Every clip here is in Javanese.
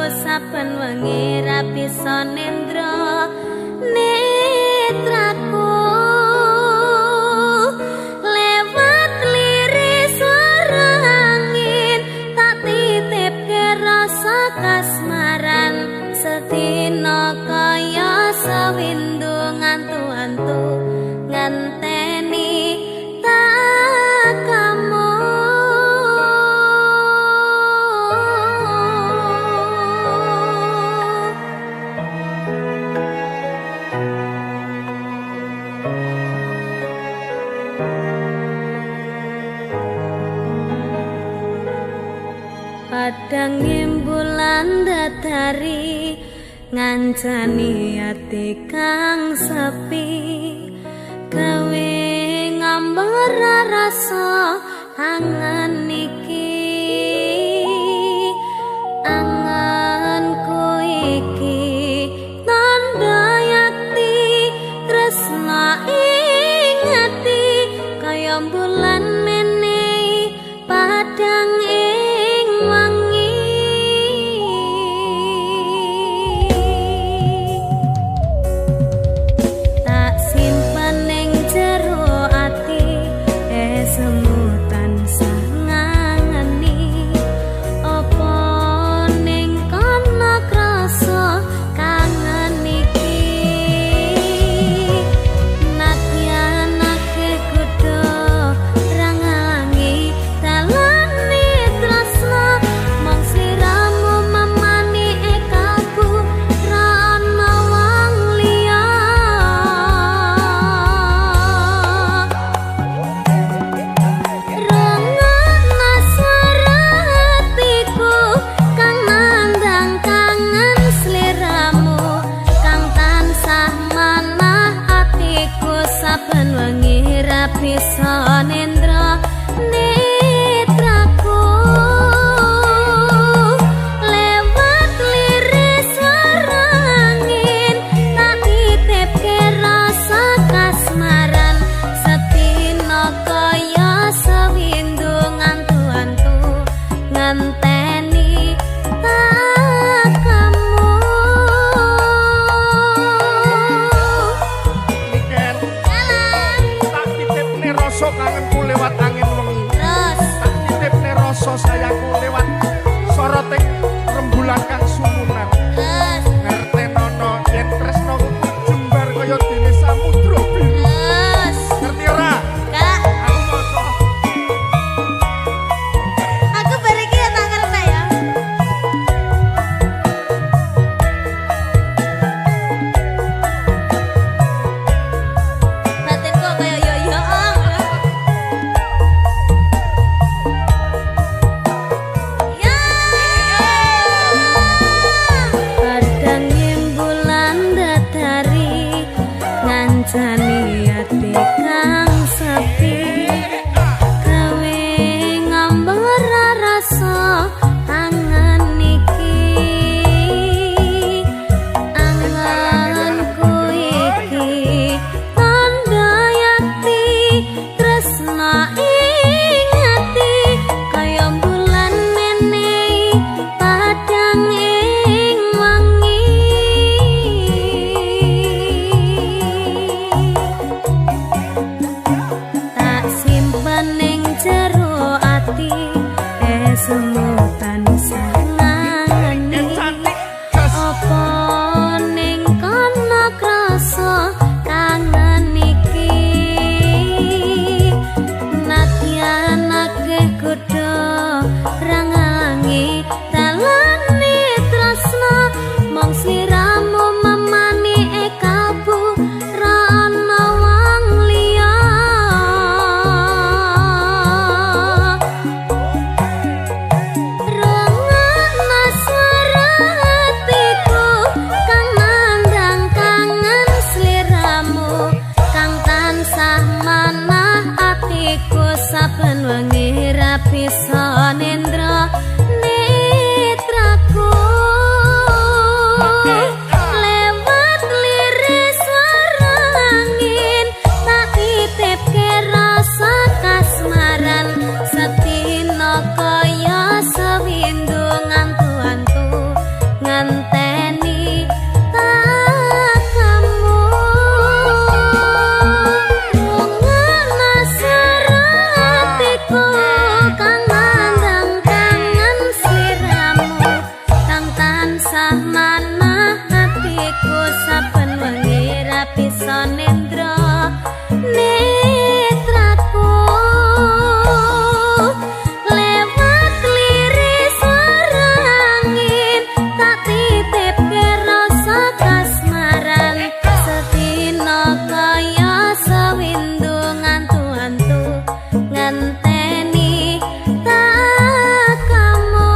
Saben wengi ra bisa nendra netraku, lewat liris suara angin tak titipke rasa kasmaran. Sedina kaya sewindu ngantu-antu ngenteni takamu. Padang bulan datari ngancani ati kang sepi, gawe ngambar rasa angen iki. Angenku iki tandha yakti tresna ing ati, kaya bulan menehi padang ing wangi. Tak simpen ning jero ati, esemu tansah. Tansah manah atiku saben wengi ra bisa nendra netraku lewat liris warangin tak titipke rasa kasmaran sedina kaya sewindu ngantu-antu ngenteni tekamu.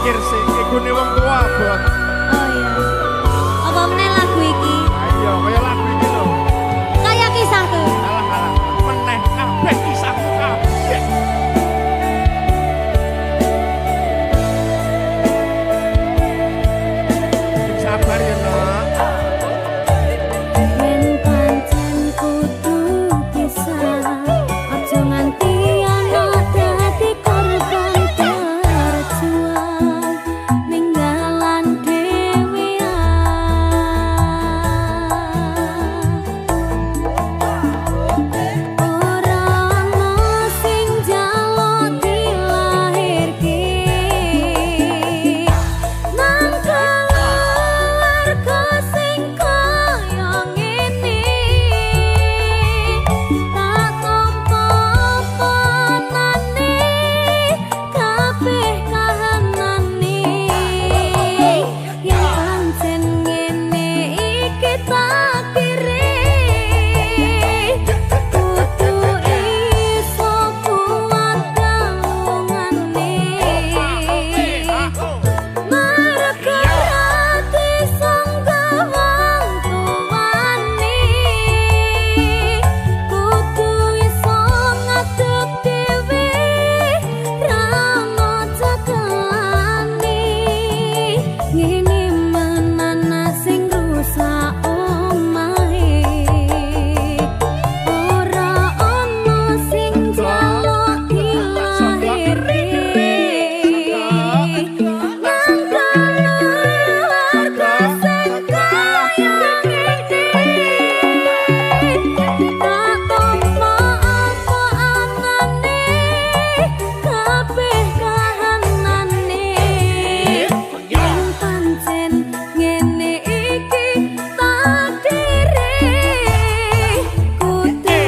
Mikir sih, egone wong tua abot. Oh iya. Apa meneh lagu iki? Ayo, kaya lagu iki lho. Kaya kisahku. Alah alah, meneh kabeh kisahmu kabeh. Sing sabar ya, Nok. Yen pancen kudu pisah, aja nganti ana dadi korban berjuang ninggalan dhewean. Ora ana sing njaluk dilahirke nang keluarga sing kaya ngene, tak tampa panane kabeh kahanane. Yen pancen ngene iki takdire, kudu iso kuat tangungane. Merga ati sangga wong tuane, kudu iso ngadeg dhewe ra ono cekelane. Ngene menana sing rusak omahe, ora ono sing njaluk dilahirke nang keluarga sing kaya ngene, tak tampa apa anane kabeh kahanane. Yen pancen ngene iki takdire, kudu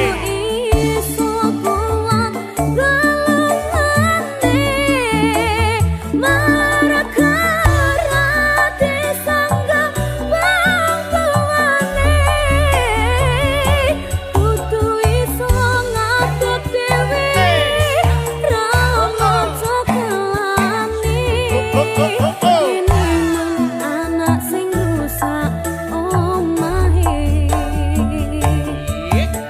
iso kuat galungane. Merga ati sangga wong tuane, kudu iso ngadeg dhewe ra ono cekelane. Ngene men anak sing rusak omahe,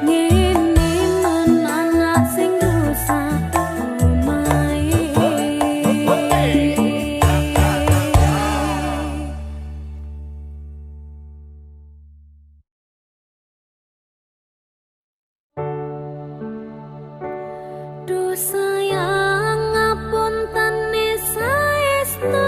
ngene men anak sing rusak omahe. Duh sayang, ngapuntene saestu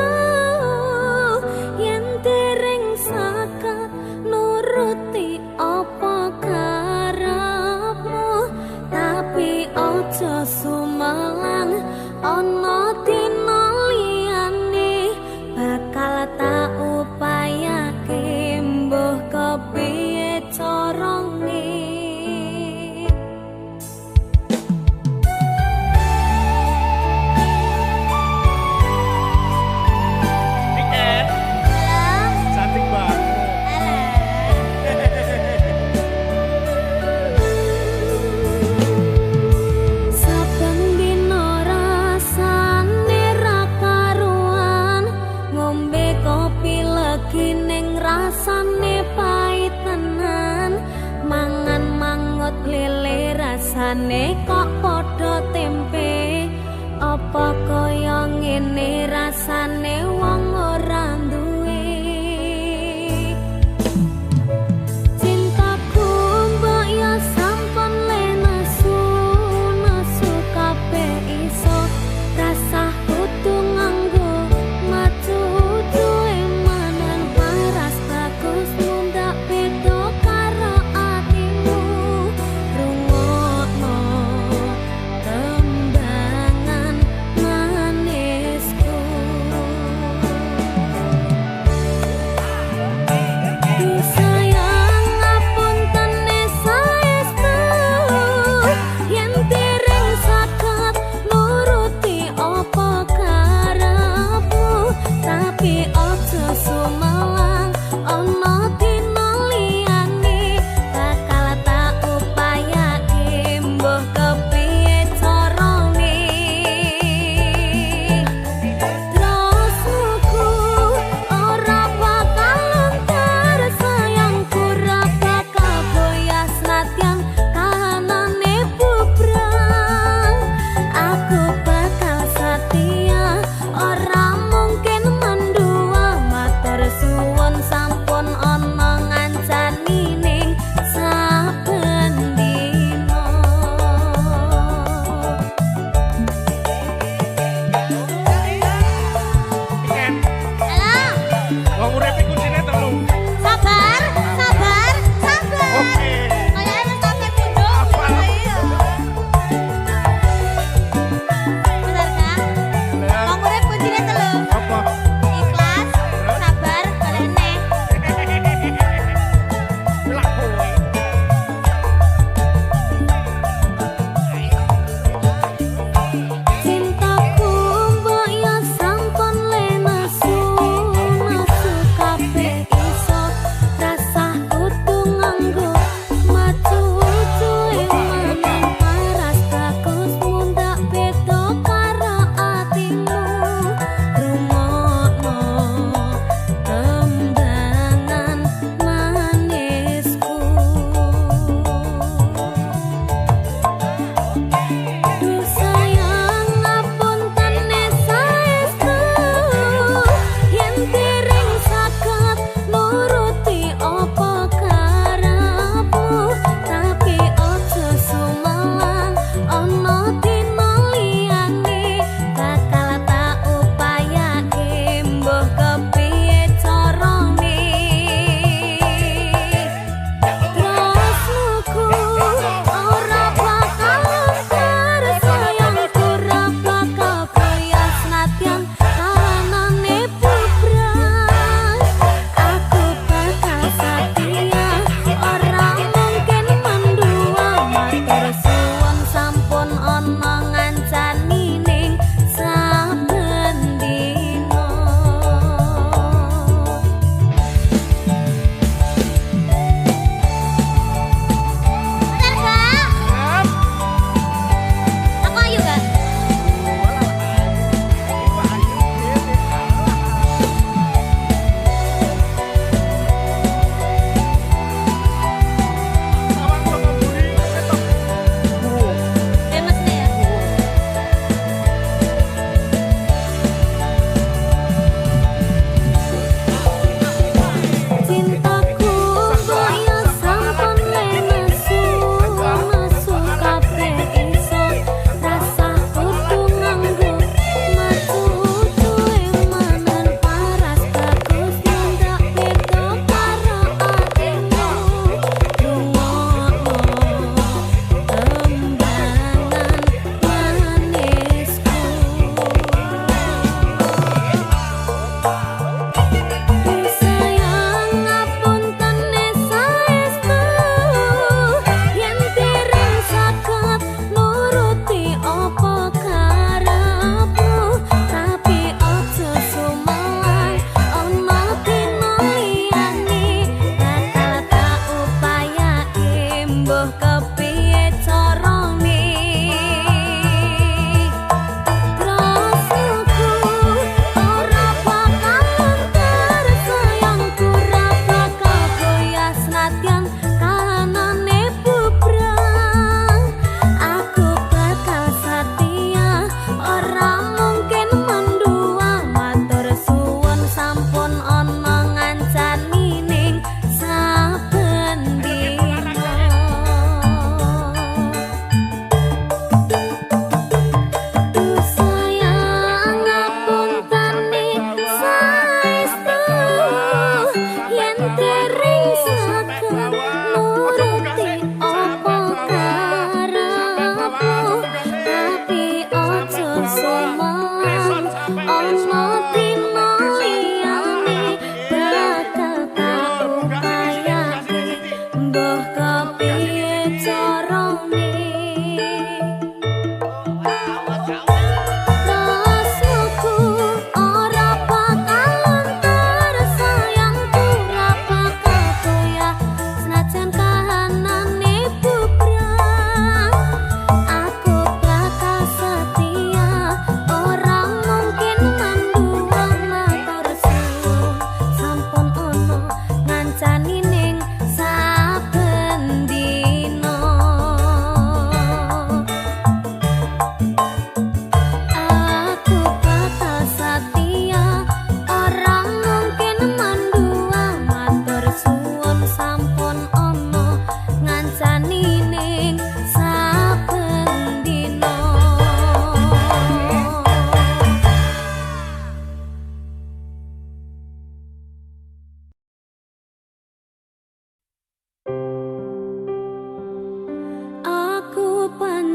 yen dereng saged nuruti apa karepmu, tapi aja sumelang ana dina liyane bakal tak upayake mbuh kepiye carane. Niken, cantik banget. Saben dina rasane ra karuan, ngombe kopi legi ning rasane pait tenan, mangan mangut lele rasane kok padha tempe. Apa kaya ngene rasane wong ora duwe. Cintaku mbok ya sampun le nesu nesu kabeh iso, rasah kudu nganggo macucu emanan paras bagus mundak beda karo atimu. Rungokno tembangan manisku.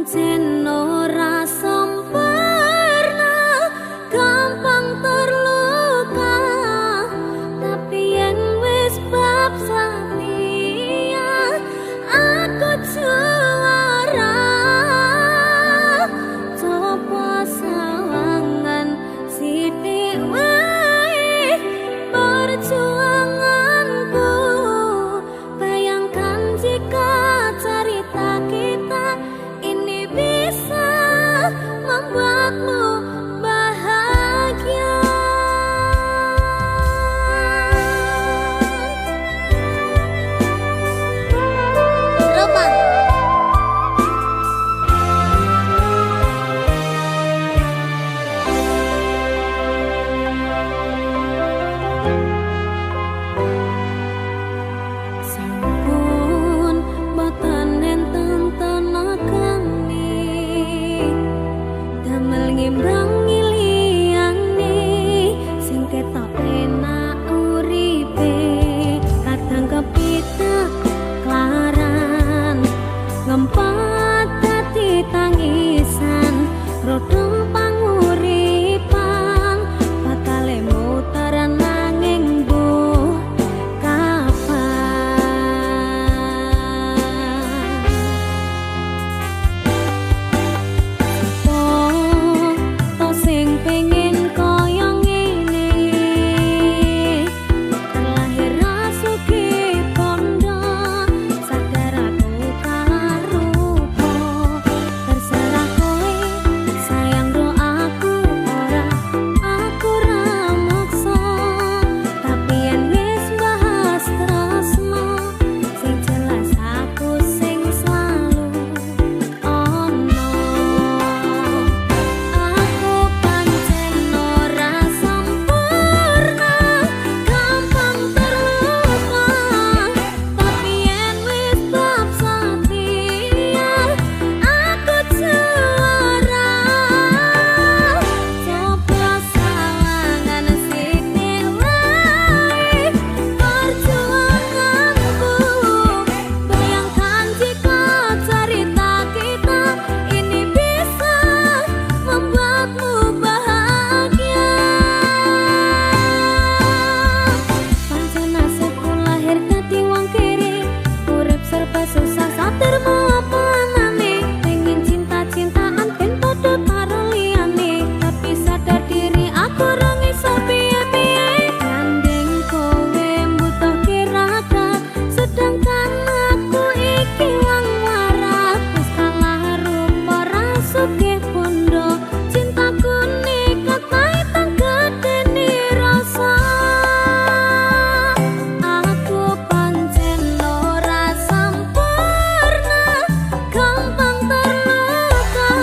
pancen ora sempurna, gampang terluka, tapi yen wis bab setia aku juara. Coba sawangan sithik wae perjuanganku, bayangkan jika cerita kita ini bisa membuatmu bahagia. Ropang. Sampun boten enten tenagane, damel ngimbangi liyane sing ketok enak uripe, kadang kepitak klaran ngempet dadi tangisan, roda panguripan bakal muter nanging mbuh kapan. To sing pengen kaya ngene, terlahir ra sugih bondo, sadar aku kalah rupa. Terserah kowe sayang ro aku ora, aku ra maksa, tapi yen wis bahas tresno sing jelas aku sing selalu ono. Aku pancen ora sempurna, gampang terluka, tapi yen wis bab setia aku juara. Coba sawangan sithik wae perjuanganku, bayangkan jika cerita kita ini bisa membuatmu bahagia. Pancen nasibku lahir dadi wong kere, urip serba susah satermo apa anane, pengen cinta-cintaan ben padha karo liyane, tapi sadar diri aku ora iso piye-piye. Gandeng kowe mbutuh kirakat, sedangkan aku iki wong warat, wis kalah rupa ra sugih bondo, cintaku nekat paitan gedene rasa. Aku pancen ora sempurna, gampang terluka,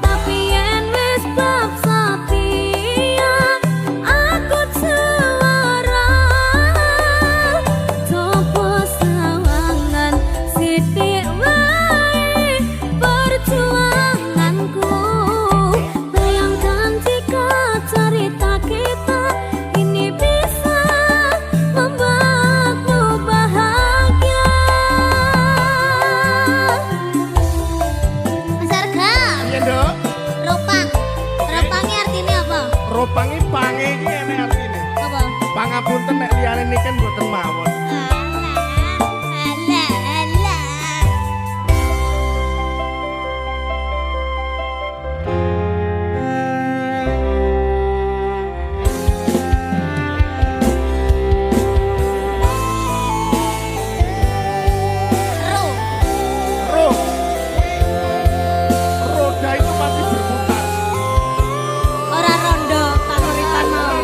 tapi yen wis bab setia aku juara. Coba sawangan sithik wae perjuanganku, bayangkan jika cerita kita ini bisa membuatmu bahagia. Mas Arga, Iya, Nduk. ropang. Ropange artine apa? Ropangi pange iki enek artine. Apa? Pangapunten nek liyane niken mboten mawon. Alah, alah, alah. Ro. Roh. Roda itu pasti berputar. Ora rondo panguripan mau.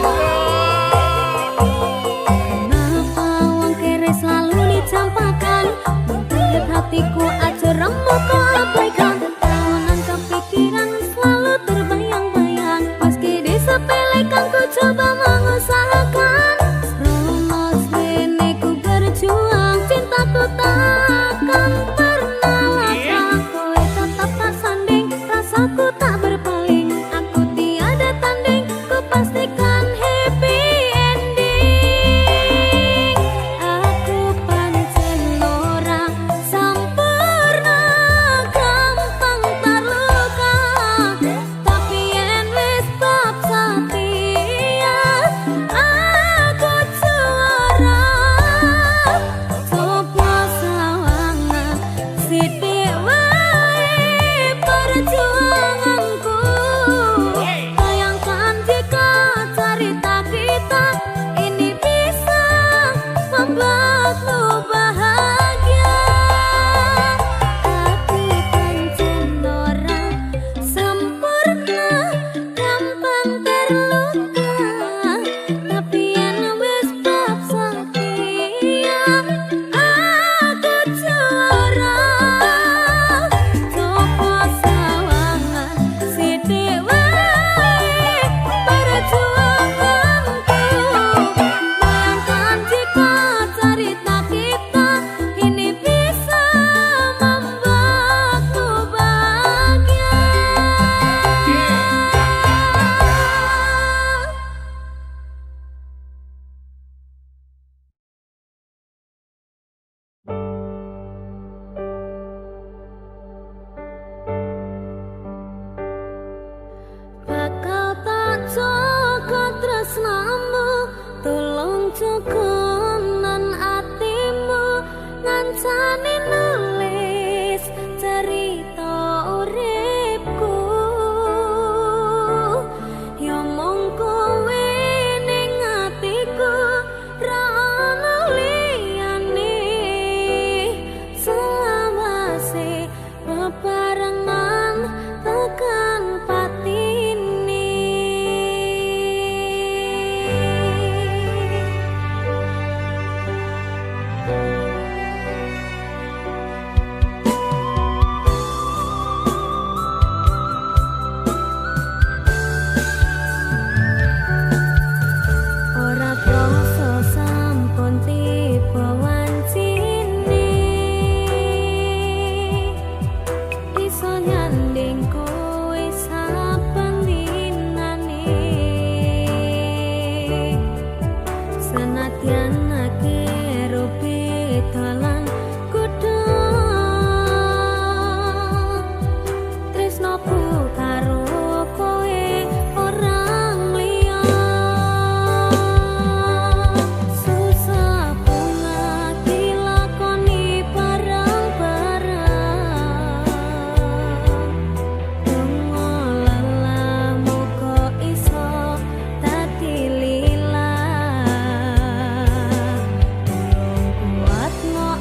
Kenapa wong kere selalu dicampakan? Membuat hatiku aja remuk abaikan. Tahunan kepikiran selalu terbayang-bayang, meski disepelekan ku coba mengusahakan. Rumus ini ku berjuang, cintaku takkan pernah lekang. Kowe tetap tak sanding, rasaku tak berpaling. Aku tiada tanding, ku pastikan happy ending. Aku pancen ora sempurna, gampang Jogonan atimu ngancani nulis cerita uripku. Ya mung kowe ning atiku ra ono liyane. Selawase bebarengan tekan patine. Ora krasa sampun tiba wancine, iso nyanding kowe saben dinane. Senadyan akeh beda lan kutha, tresnoku karo kowe ora liya. Susah pula dilakoni bareng-bareng. Donga lelah muga iso dadi lillah. Tulung kuatno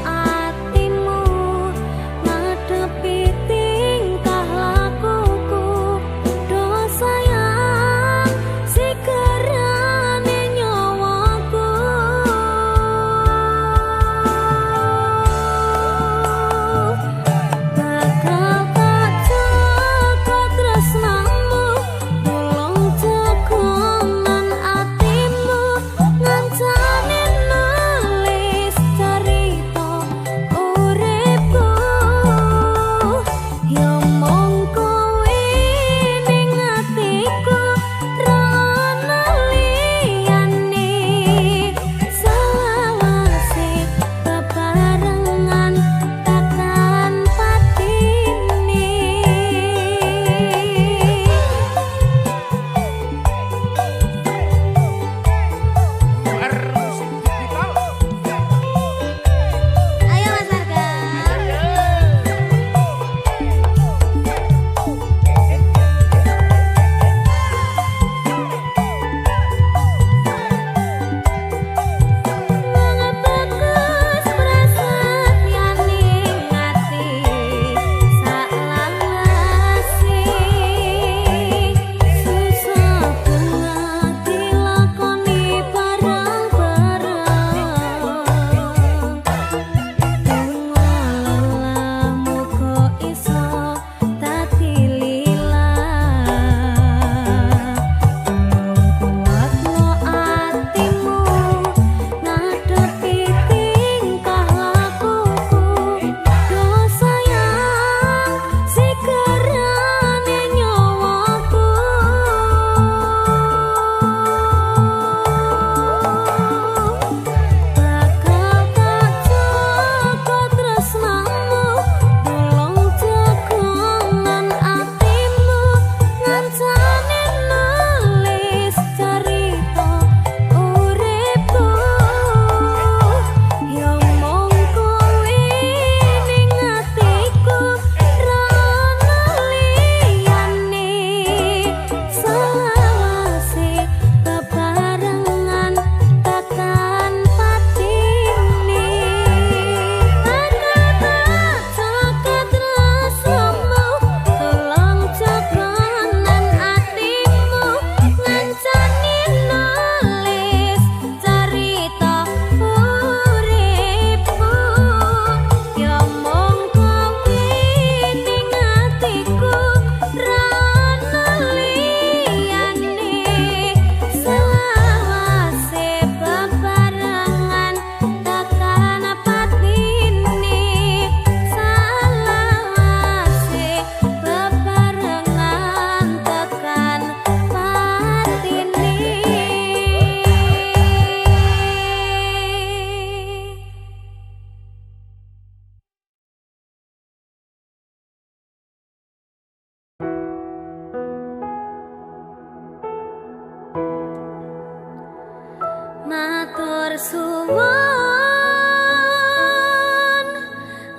Matur suwun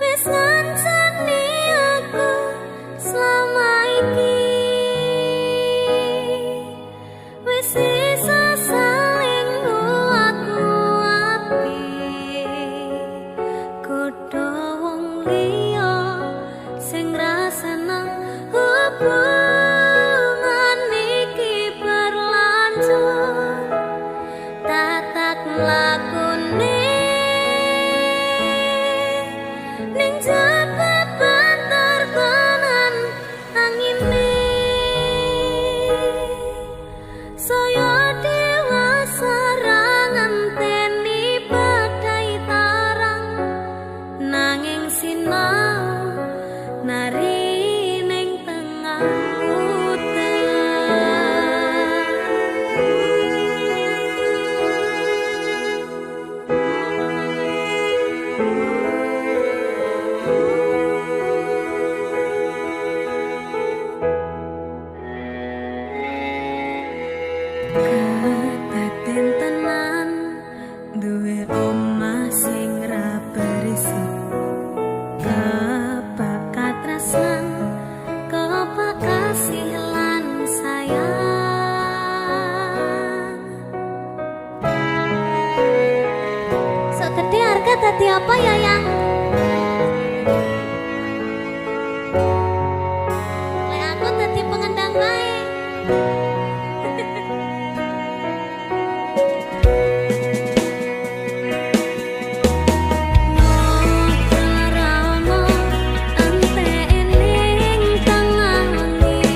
wis ngancani aku selama iki. Wis iso saling nguat-nguati. Kudu wong liya sing ra seneng hubungan iki berlanjut. Tatak mlakune ning jaba banter kanan angine. Saya dewasa ra ngenteni badai tarang, nanging sinau nari ning tengah udan. Kedaten tenan duwe omah sing ra berisik. Kebakat tresnan, kepak kasih lan sayang. Sok gede harga dadi apa ya yang? Lek aku dadi pengendang bae. Ngobrol entek ning tengah wengi,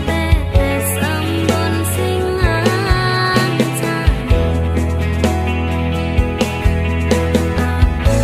tetes embun sing ngancani. Aku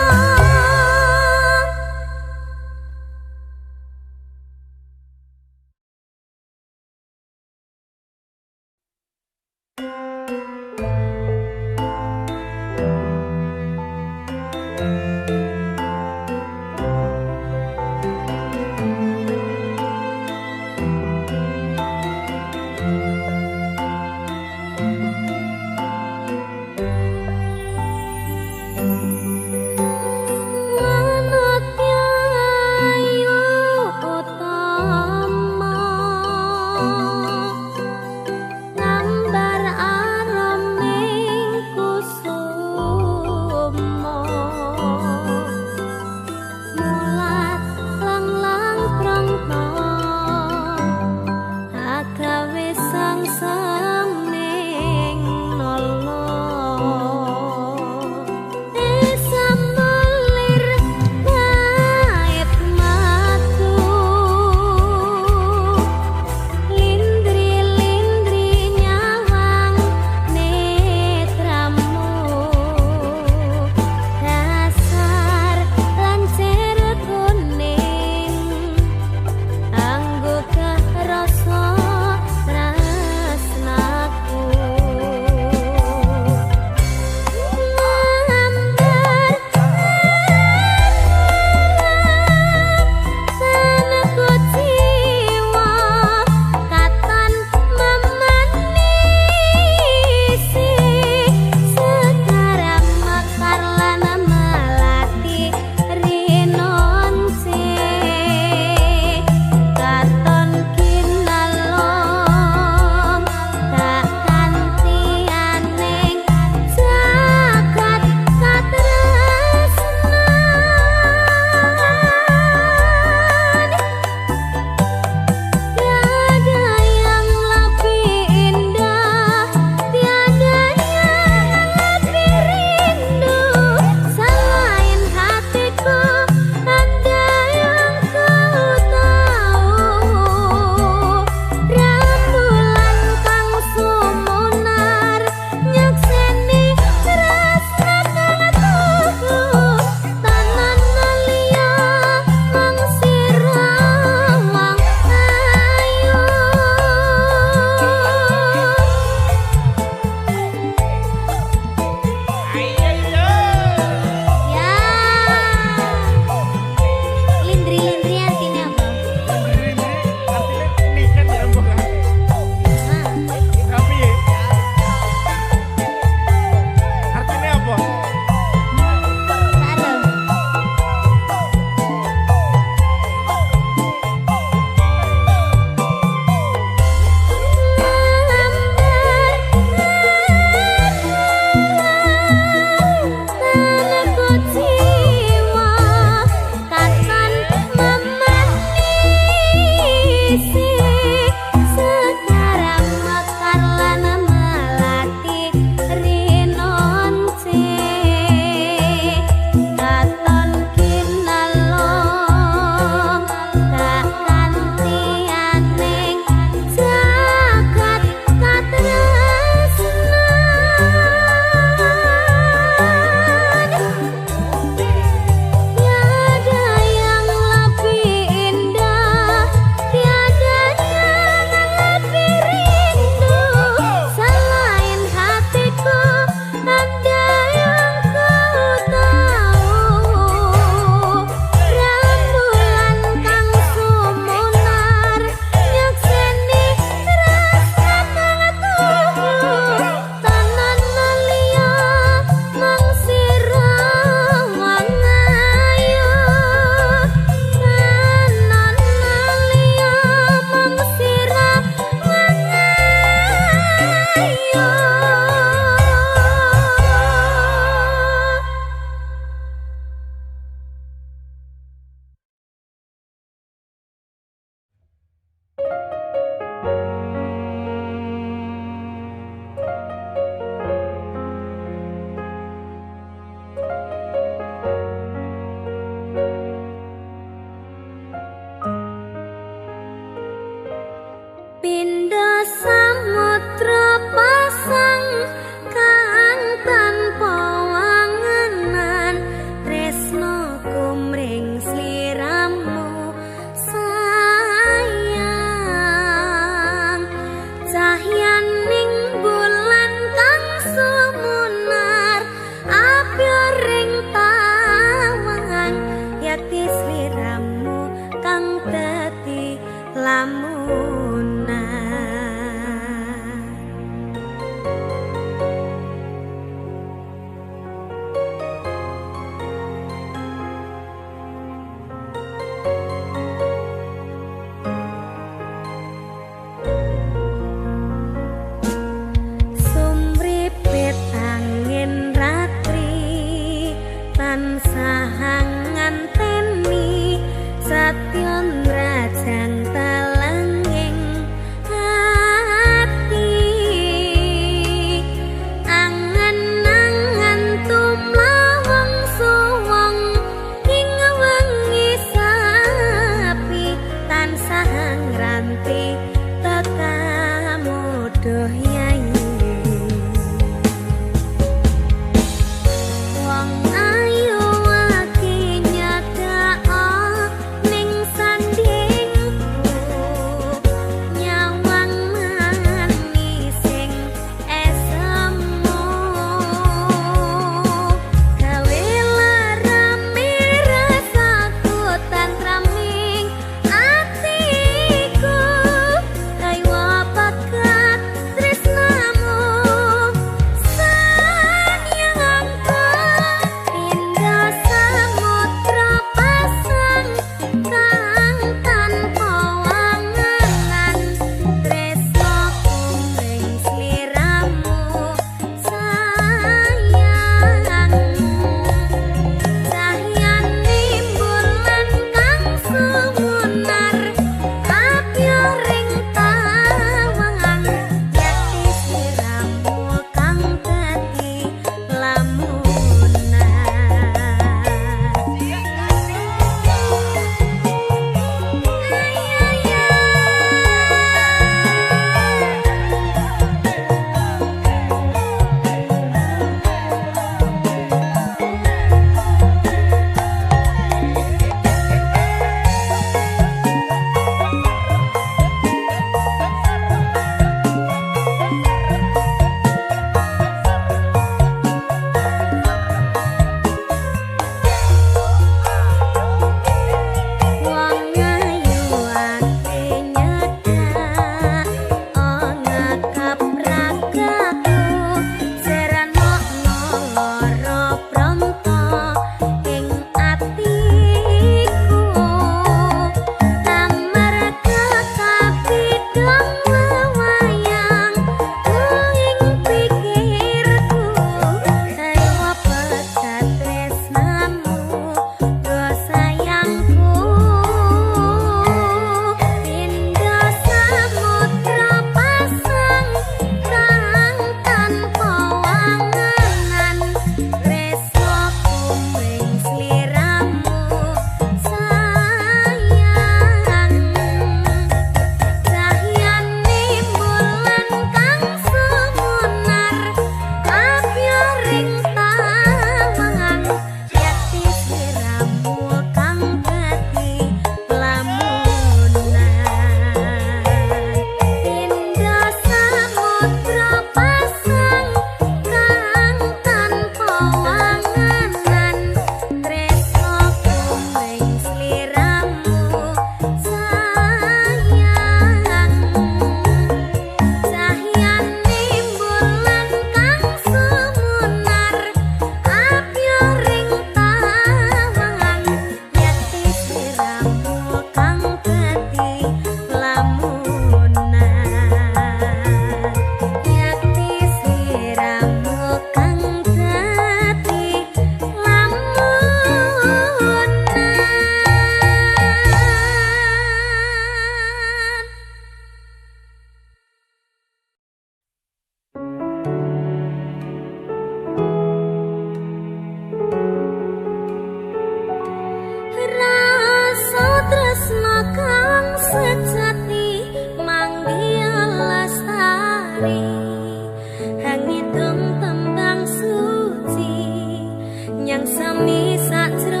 Menyang sami sakjroning.